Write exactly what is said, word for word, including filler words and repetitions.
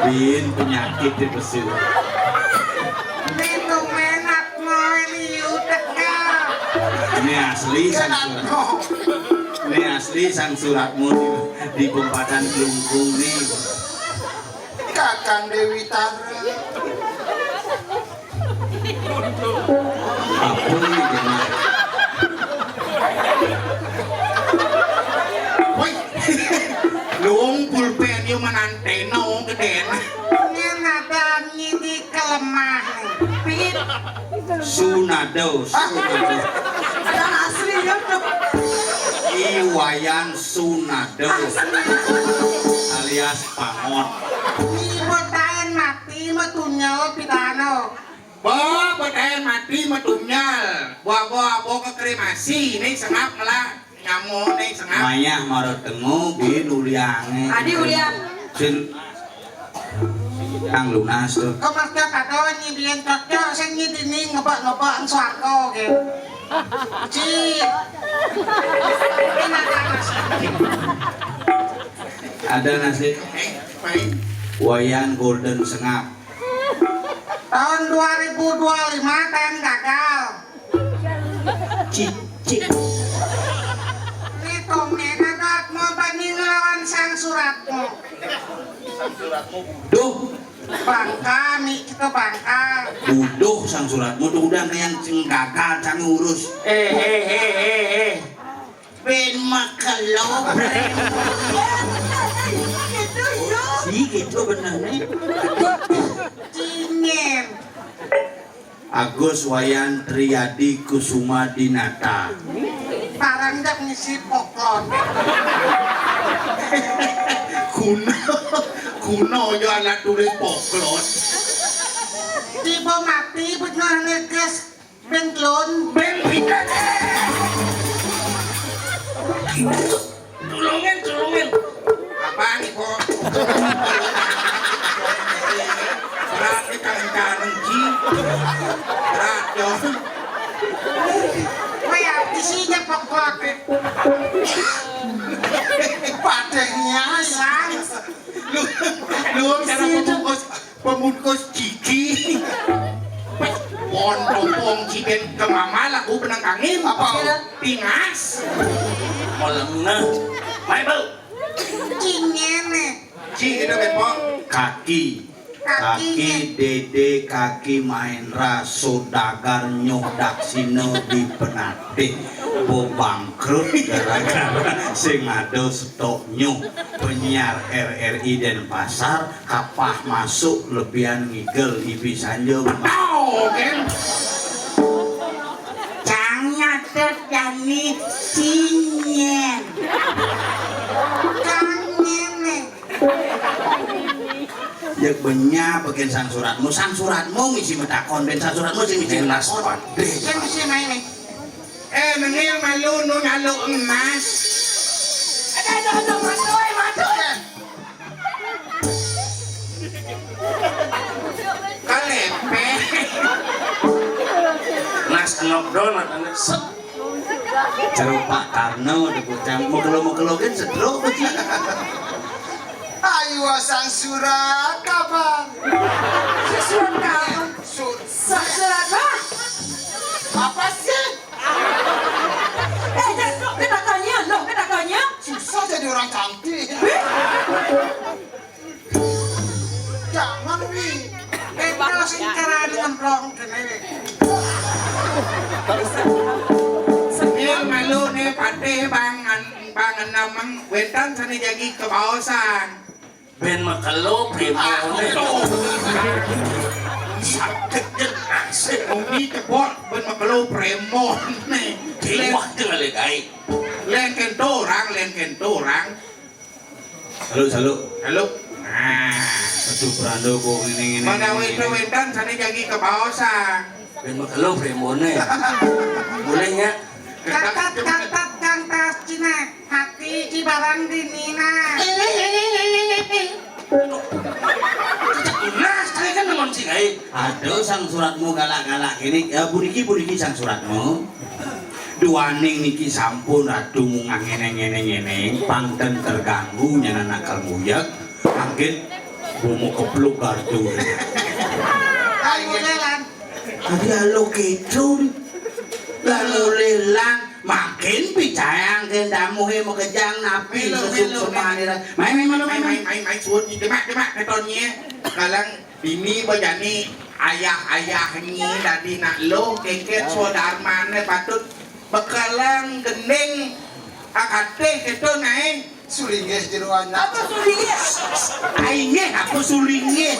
Bin penyakit di Besir. Itu menak mau liu tegal. Ini asli sang surat. Ini asli sang suratmu di, di Pempatan Klungkung nih. Kakang Dewi Tara. Apa ini, Jemaah? Woi. Luung pulpen yo manantena wong gedene. Ini nada nyidi kelemah. Pit. Sunado, Sunado. Ada asli ya, Dok. I Wayan Sunado. Alias Pangot. Ini botaen mati metunya pitano. Ba, botaen mati metunyal. Bawa, bawa ke kremasi, ning sengap melah nyamo ning sengap. Mayah mara tengu, bin uliange. Adi ulian. Sin kang lunas tuh. Kok Mas Dak kata nyidien cocok, sing nyidini ngebak-ngebak swarga, gitu. Ci. Ini ada nasi. Ada nasi. Eh, baik. Wayan Golden Sengap. Tahun dua ribu dua lima T M gagal. Cicik. Ini komen ada mau banding lawan sang suratmu. Duh. Bangka, mi kita bangka. Buduh sang suratmu tuh udah kayak sing gagal sang urus. Eh, eh, eh, eh, eh. Ben makelo. Si gitu bener nih. Cingen. Agus Wayan Triadi Kusuma Dinata. Parang dak ngisi poklot. Kuno, kuno yo anak tulis poklot. Tiba mati bener nih, guys. Bentlon. Ben pindah. Tulungin, tulungin. Apaan nih, kok? Berat nih, kangen-kangen, Ji. Berat, Jon. Wah, ya, isinya pokok. Padahnya sang. Lu, lu cara pembungkus. Pembungkus gigi. Pon tompong ciben ke mama laku benang kangin. Apa? Pingas. Malemna. Mai, Bau. Cingene. Ci, kita bepok. Kaki. Kaki. Kaki Dede, kaki Mahendra, sodagar nyoh daksina di Penatih. Bo bangkrut gara-gara sing ada stok nyoh. Penyiar R R I Denpasar. Kapah masuk lebihan ngigel ibi sanja. Oh, kan? Cang nyatet jani cinyen. Cang nyenek. Ya benya bagian sang suratmu, sang suratmu ngisi metakon, ben sang suratmu sing ngisi metakon. Sing ngisi main nih. Eh, mengil malu nu nyaluk emas. Ada, ada, ada, mantoi, mantoi. Kalepe. Nas kenok don, matanya set. Cerupak Karno, di bocah mekelo-mekelo kan sedruk, Ci. Ayo sang surat kapan? Surat kapan? Sur- Sa-, surat apa? Apa sih? Eh, dah, loh, kita tanya, loh, kita tanya. Susah jadi orang cantik. Jangan, Wi. Kita sing carane ngemplong kene, Wi. Sambil malu ne patih bangan, bangan namang wetan sane jagi kebaosan. Ben makelo premone. Sakit jen asik. Umi tebok ben makelo premone. Tiwah jen ale gaib. Lain kento orang, lain kento orang. Salut, salut. Salut. Nah. Aduh, Prando kok ngene-ngene. Pada wetu wetan sane jagi kebaosan. Ben makelo premone. Boleh nya? Katat, katat, kang tas Cina. Hati di barang di Nina. Nah, saya kan nemon sing ae. Aduh, sang suratmu galak-galak ini. Ya, puniki, puniki sang suratmu. Duaning niki sampun Ratu mungah ngene-ngene-ngene, pang ten terganggu nyanan akal muyek, mangkin bomo kepluk gardu. Ayo, Lan. Tadi alo ketung. Lan mulih, Lan, makin picayang ke damuhe makejang napi. Milo, milo, sesuksemane. Main, main, main, main, main, main, suun, demak, demak, ketonye. Kalang dini bejani ayah-ayahnye dadi nak luh, kengken swadarmane patut bekelang gending akatih keto nae. Sulingih jero anak. Apa sulingih? Aingih apa sulingih?